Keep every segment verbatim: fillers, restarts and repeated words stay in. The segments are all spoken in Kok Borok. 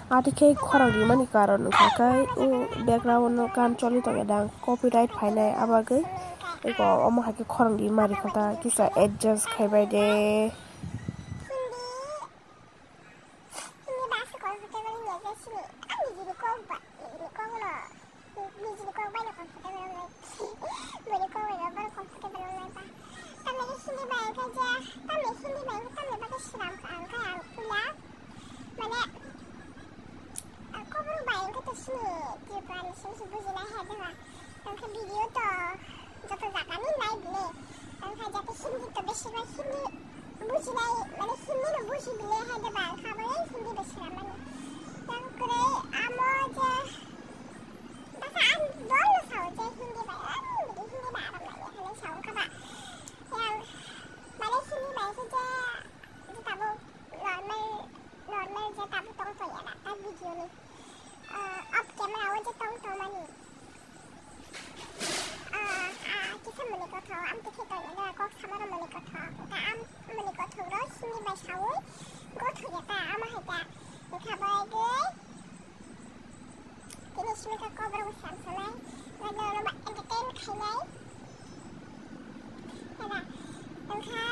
Ati khe khorang rimani karon wngkha khe o background o gan choli tongya dang, copyright phainai abagwi eko omo hai khe khorang rima rikha ta kisa adjust khaibai de. Hindi, Hindi ba se comfortable wngya je sini. Ang nijini kok ba, nijini kok no, nijini kok bai no comfortable wngnai. Boni kok bai no bono comfortable wngnai ba. Tamni Hindi bai khe je, tamni Hindi bai khe tamni bagwi swnam kha ang khe ang puila. Mane, ah, kok rok bai khe to sini Tripura ni sini si bujinai hai de ba. Tongkha video to joto jaga ni nai bile. Tongkha jate Hindi to besibak Hindi bujinai, mane Hindi no buji bile hai de ba, kha bo Hindi bai sira mani. Tang kwrwi amo je basa ang dol no sao je Hindi bai, ang bidi Hindi bai aram nai ya, hanai sao kha ba. Yang mane Hindi bai khe je, je tabuk normal, normal je tabuk tong to ya na, ta video ni, ah, off camera o je tong to mani. Ah, ah, kisa mani kotho, am tikhe tongya da, kok samaro mani kotho. Ta am mani kotho ro, Hindi bai sawi, kotho ya ta, ama hai ta. Wngkha bai gwi, tini simi kha kok rok sam salai, bai no no ba entertain khainai. Tada, wngkha.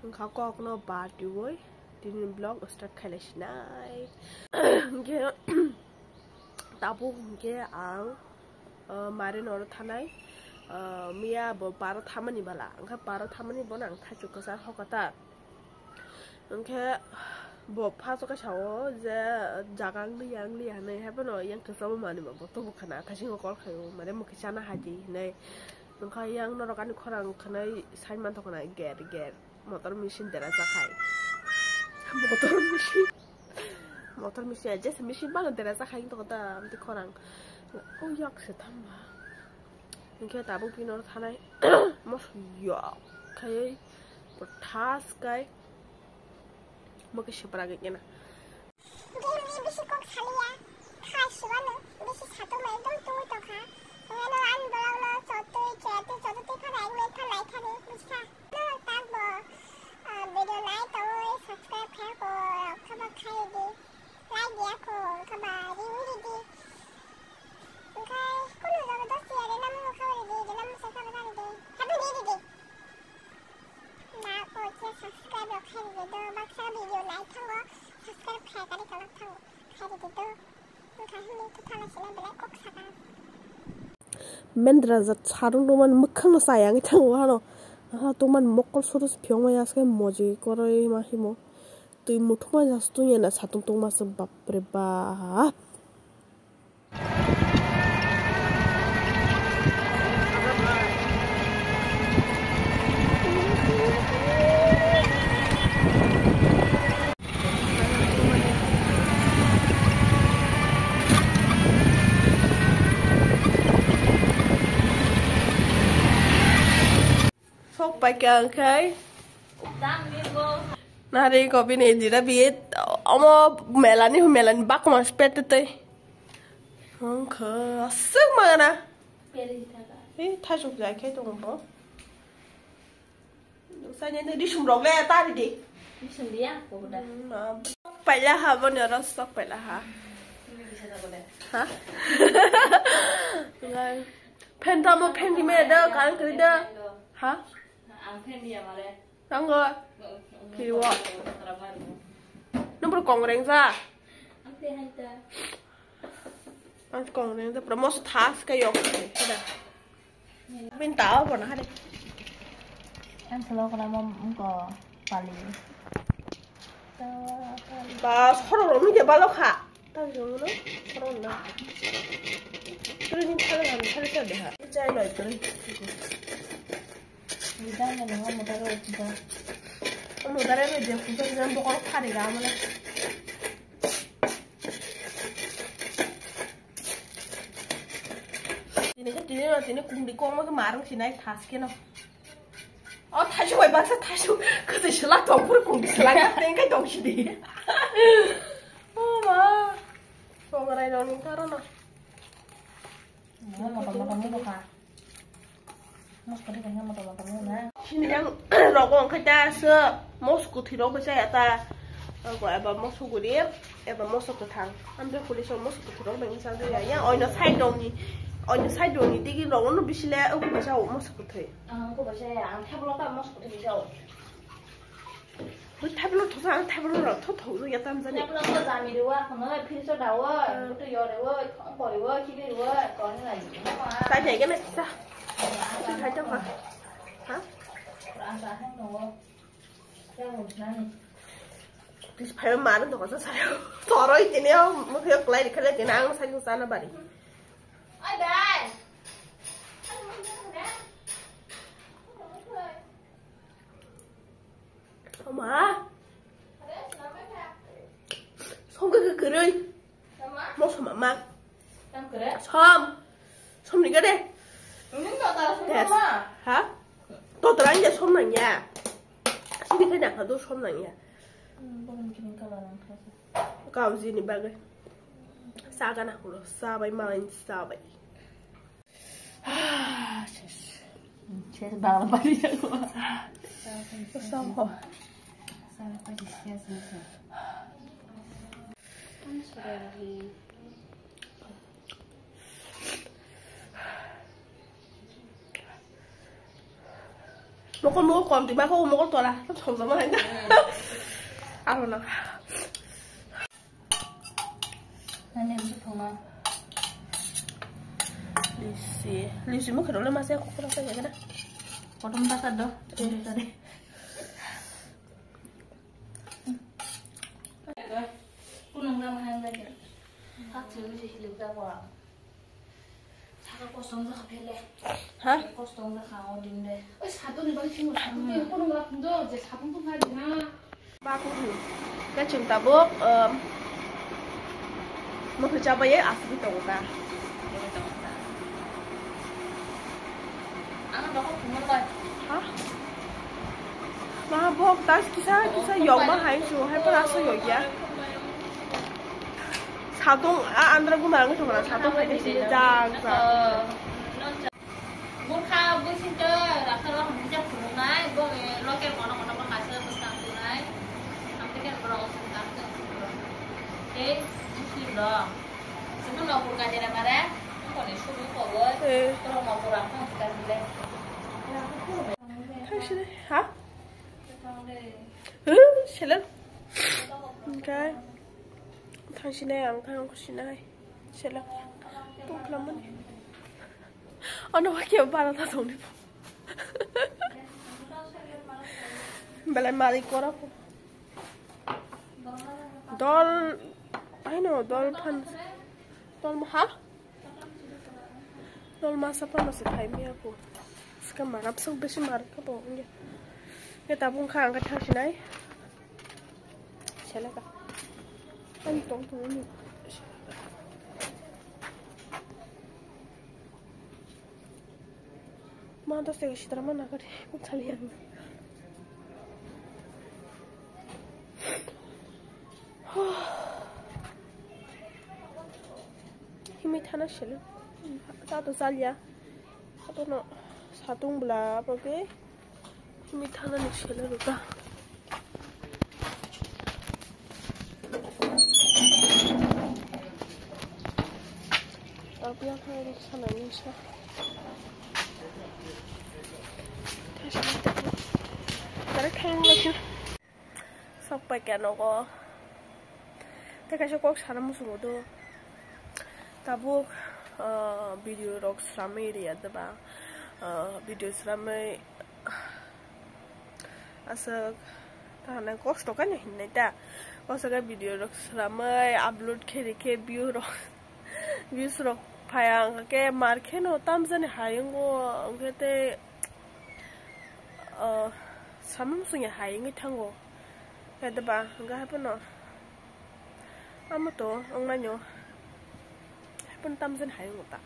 Wngkha kok no batiwi, tini vlog start khailai sinai. Hwnkhe, Tabuk hwnkhe ang, ah, mare noro thanai, ah, miya bo paro thamani bala, wngkha paro thamani bono ang thaichuk kwchar hokatar. Hwnkhe bo phaso khe sao je jaga wng liya, wng liya hinwi, haiphano yang kwchamo manwi bo tubuk khana, thaisingo call khaio, mare mukhi chana haidi hinwi. Wngkha yang norok ani khorang khwnwi sai manthok khna ger ger. Motor machine dera chakhai. Motor machine. Motor machine, jesa machine bano dera chakhai wngtoko ta, amtwi khorang. O yak se thamba. Hwnkhe tabuk bini oro thanai. Mos yak khaiwi. Bo thas kai. Mo khe sepra gwi kena. Game ni bisi kok saliya, khai suwano, bisi satung mai ekdom tungwi tongkha. Heno ani borok no chotwi, chetwi, chotwi twi phano ek minute phano nai thani, bujikha. No tak bo, ah, video nai tongwi subscribe khai ko, rok kha bo khai di, like diya ko, kha ba riwi ridi. Wngkha kunu jogodosti ya rena mung kha ridi, rena mung sa kha ba ridi. Happy ni ridi. Na ko khe subscribe rok khai ridi do, baksa video nai thango, subscribe khai kari kalak thango, khai ridi do. Wngkha hini khe thala sina belai kok saka. Mendra jat sarung tongmani mwkhang no chaya wngwi thango hano. Aha tongmani mokol suru se phiyokma ya se moji koroi ma himo. Twi muthungma jas tungya na satung tongma se bapre bap. Sok paikha wngkhai. Nari ko bini jira bi omo melani, melani bakma spete tei. Wngkha aswk magana. Ei thasuk jai khai tongo bo. Sanya ni risum rok le tari di. Risum dia, pokoda. Paila ha boni oro sok paila ha. Ha? Ngai. Phen tamo phen di me da kan kri da. Ha? Ang phen dia mare. Tango. Kiriwo. Nang bro kongreng ja. Ang te hai ta. Ang kongreng ja, pero mos thas ka yok. Bin tao pon hade. Ang selo kena mo ko pali. Ba soro ro mi de balo kha. Tang jong no, koron na. Tuli ni thale na, thale cha de ha. Chai loi tuli. Ni dang na, mo daro kuba. Mo daro me de kuba, ni dang bokol khari ga mo na. Tini ke tini no, tini kung di kong mo ke marung sinai thas ke no. O thaisu bai baksa thaisu kwchwi swlak tong phuru kung swlak ya teng kai tong sidi. O ma. Songrai roni taro no. Moto moto moto ka. Mos kati kanya moto moto mo na. Sini yang rogo angkai ta se mos kuthi rogo saya ta. Ako eba moso guri, eba moso kwthang. Amtwi police o moso kwthwi rok nang sa ya. Ya oino side dong ni, oino side dong ni tigi rok no bisile o kubaisa o moso kwthwi. Ang kubaisa ya, ang theblo ta moso kwthwi bisa o. Ui theblo thosa, ang theblo rok tho tho ya tam jani. Theblo to jami rewa, kono philso dawo, butu yo rewa, khong ko rewa, khibi rewa, kono na. Sai thai gana sa. Sai thai ta ha. Ha? Ang sa hang no. Tis phai ma rang toko sa sayo. Toroi tini o mukhe klai rikha le tini ang sai sana bari. Oi bai. Oma. Songke ke keroi. Mo sama ma. Tam kere? Som. Som ni gade. Ini tak tahu Yes. Sama. Ha? To terang ya som nang ya. Sini kan nak tu som nang ya. Hmm, bang kirim kalau nang kasa. Kau sini bagai. Saga nak ulo sabai main sabai. Ah, ses. Ses bang bari aku. Sama. Sama pagi sia sih. Mokol mokol kom di mako mokol tola. Som sama hai na. Aro na. Nani ang thoma. Lisi, lisi mo khero le masa ko khoro sa ya na. Kotom ta ka do. Sorry. Kunung na mahang lagi. Hak sini sih hidup dah wah. Saka kosong jakha phele. Ha? Kosong jakha o din de. Oi, satuni bai simo satuni kono ngap ndo je satun tu phai na. Ba ko hu. Ka chim tabuk, um, mo khe chabai asli tongo ka. Ang doko phungo bai. Ha? Ma bok tas kisa kisa yok ma hai su hai pura so yok ya. Satung a andra guma ang thong na satung hai kisa jang jang. Bukha bwsing to rakha rok hwnwi jak phunuknai, bo local kono kono bo kaisa bwskang tunai. Ang tei borok osong kang tong phunukro. Tei bwsing rok. Sini nopur kajera mare, ang koni suru kogoi. Eh. Borok nopur ang kong sikar bile. Hai sini, ha? Huh, sila. Okay. Thang sinai ang thang sinai. Sila. Tung lamani. Ano khe bara ta songni. Belai malik kora ko. Dol, I know, dol phan, dol ma ha? Dol masa phan masa thai miya ko. Ska marap sok besi mar ka bo nge. Nge tabung kha ang ka thang sinai. Selaka. Ani tong tong ni. Ma dos tega sitra ma nagari ko chali ang. Himi thana selo. Sa to salya. Sa to no satung bla pa ke. Himi thana ni selo ruka. Tapiya thang ri sana ni sa. Tare thang la shu. Sok pai khe nogo. Tei kaisa kok sana muchungo do. Tabuk, ah, video rok sramwi riya deba. Ah, video sramwi aswk ta hwnwi kosto khe hinwi ta. Kosto khe video rok sramwi upload khe rikhe view rok, views rok phai ang khe mar kheno tamjani hayungo hwnkhe tei, ah, samung sungya hai wngwi thango. Khe deba hwnkhe haiphano amo to wngnaino haiphano tamjani hai wngo ta.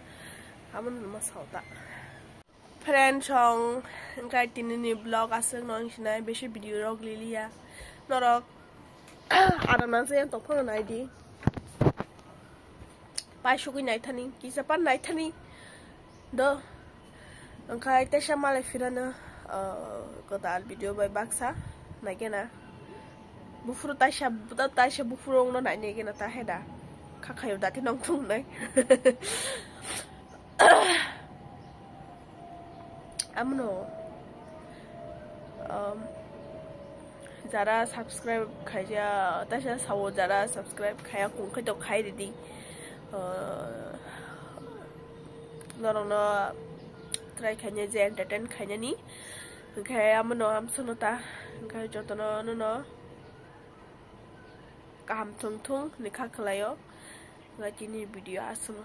Amo no ma sao ta. Friends song wngkha tini ni vlog aswk no wng sinai besi video rok liliya norok. Aram nang se tong phano nai di. Pai sugui naithani, kisa pan naithani do. Wngkha teisa malai phirano, ah, kwtal video bai baksa naikhe na. Buphuru taisa, taisa buphuru wngno nainai gena ta heda. Kha khayo dati nong thung nai. Amono, um, jara subscribe khaija, taisa sao jara subscribe khaya kung khai to khai ridi. Uh, norokno try khaina je entertain khainani. Hwnkhe amono amsono ta, hwnkhe jotono nono kaham thung thung hwnwi kha khlaio. Hwnkhe tini video aswkno.